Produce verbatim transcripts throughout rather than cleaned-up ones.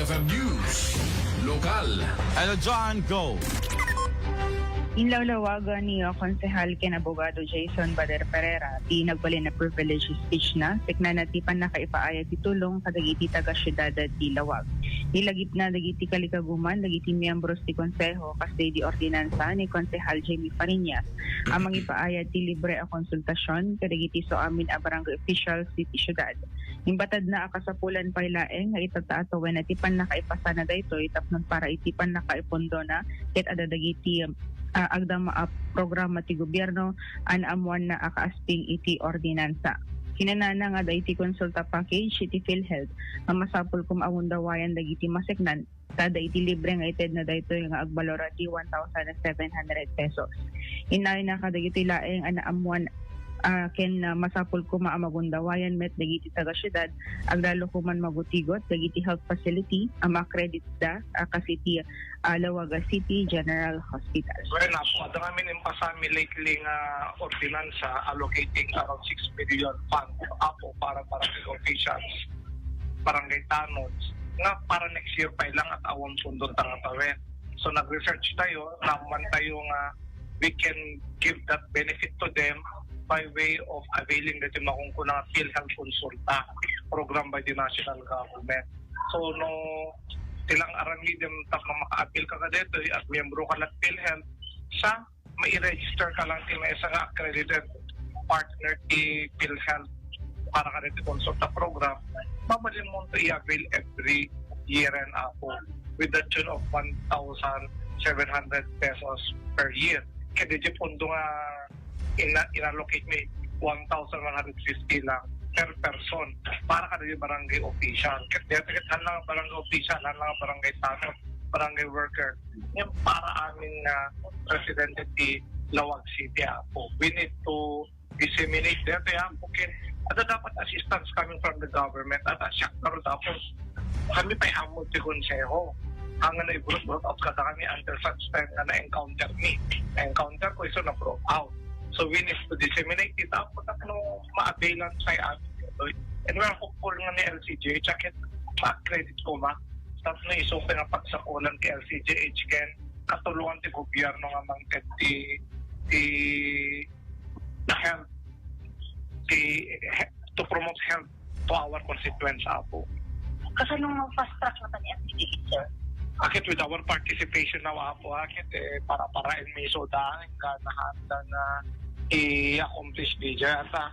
F M News, lokal. Hello, John. Go. Inlawlawagan ni, uh, Konsehal ken Abogado Jason Bader Pereira ti nagbalin a privilege speech na, teknana ti pannakaipaayat ti tulong kadagiti taga-siudad ti Laoag. Nilagipna dagiti kalikaguman dagiti miyembros ti Konseho kas di ordinansa ni Konsehal Jamie Fariñas a mangipaayat ti libre a konsultasyon kadagiti suamin a barangay officials iti siudad. Imbatadna a kasapulan pay laeng nga itataatawena ti pannakaipasana daytoy tapno para iti pannakaipundona ket adda dagiti, ah, agdama a programa ti gobierno a naammoanna a kaasping iti ordinansa. Kinunana nga adda iti konsulta package iti PhilHealth nga masapul koma a gundawayan dagiti maseknan, ta adda iti libre nga itedna daytoy nga agbalor ti one thousand seven hundred pesos. Innayna kadagitoy laeng a naammoan, ah, ken, ah, masapul koma a magundawayan met dagiti taga-siudad, aglalo koman magutigot dagiti health facility a ma-accreditda, ah, kas iti, ah, Laoag City General Hospital. Well, Apo, adda ngamin impasami lately nga ordinansa allocating around six million fund, Apo, para barangay officials, barangay tanods, nga para next year pay lang at awan pundon ta nga tawen. So, nag-research tayo, naammoan tayo nga we can give that benefit to them by way of availing dati makunkuna nga PhilHealth Consulta program by the national government. So, no, tilang aramidem tapno maka-avail ka kadetoy at miyembro ka lat PhilHealth, sa mai-register ka lang ti maysa nga accredited partner ti PhilHealth para kadeti konsulta program, mabalinmo to i-avail every year and, Apo, with the tune of one thousand seven hundred pesos per year. Kaya di pundo nga ina-, inallocate mi one thousand one hundred fifty lang per person para kada barangay official. Ket dito ket hala barangay official, hala barangay tanod, barangay worker. Yung para amin nga residente ti Laoag City, Apo. We need to disseminate dito, Apo, ken ada dapat assistance coming from the government at asyak na ro tapos kami pay ammo ti konseho. Ang ano, i-brought out kada kami under such time nga na-encounter mi. Na-encounter ko, iso na-brought out. So we need to disseminate it, Apo, tapno ma-availan tayo amin dito. And we're hopeful nga ni L C G H, ket ma-accredit koma. Tapno isu nga pagsakulan ti L C G H ken katulongan ti gobierno nga mangted ti, ti health, ti he-, to promote health to our constituents, Apo. Kasano nga fast track na kani ang L C G H, sir? Akit with our participation now, Apo, akit, eh, para-paraen mi so daan, nga nahanda na i-accomplish di dyan. Ata,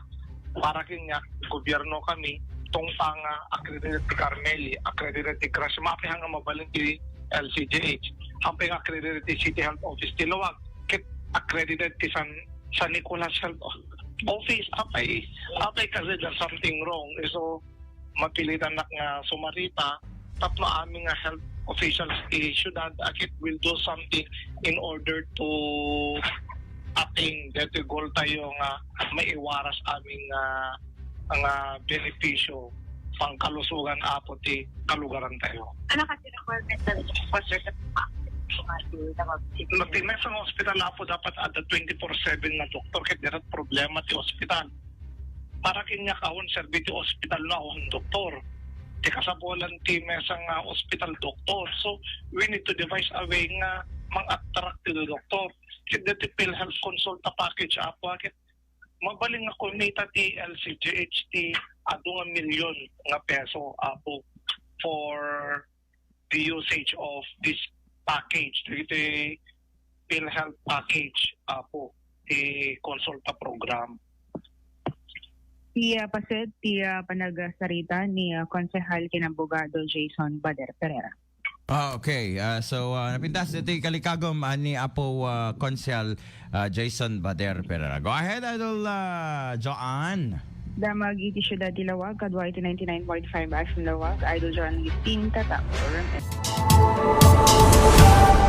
para kanya, gobierno kami, tungpang, ah, accredited ti Carmeli, accredited ti Gracia, mapihan nga mabalin ti L C G H, hampay nga accredited ti City Health Office ti Laoag, ket accredited ti San, San Nicolas Health Office, apay, apay kasi there's something wrong. Eh, so, mapilitan nak nga sumarita, tapno amin nga health officials ti syudad, akit will do something in order to attain that goal tayo nga maiwaras amin nga, nga benepisyo pangkalusugan, Apo, ti kalugaran tayo. Ano kasi requirement na sponsor sa mga Nagtimes ang hospital, Apo, dapat ada twenty-four seven nga doktor, kaya dirat problema ti hospital. Para kinyak awan serbi ti hospital no awan doktor. Ti kasapulan ti mesa nga hospital doktor. So, we need to devise a way nga mang-attract ti doktor. Kaya ti PhilHealth Consulta Package, Apo, kit mabalin nga kumita ti L C G H ti adu nga milyon nga peso, Apo, for the usage of this package, iti PhilHealth package, Apo, ti Consulta program. Ti, ah, paset ti, ah, panagsarita ni, ah, Konsehal ken Abogado Jason Bader Pereira. Ah, okay. Ah, so, ah, napintas iti kalikagum, ah, ni Apo, ah, Konsehal, ah, Jason Bader Pereira. Go ahead, Idol, ah, Joanne. Damag iti siudad ti Laoag, kadua iti ninety-nine point five F M Laoag, Idol Joanne Gisting, Tatak, Forum F M.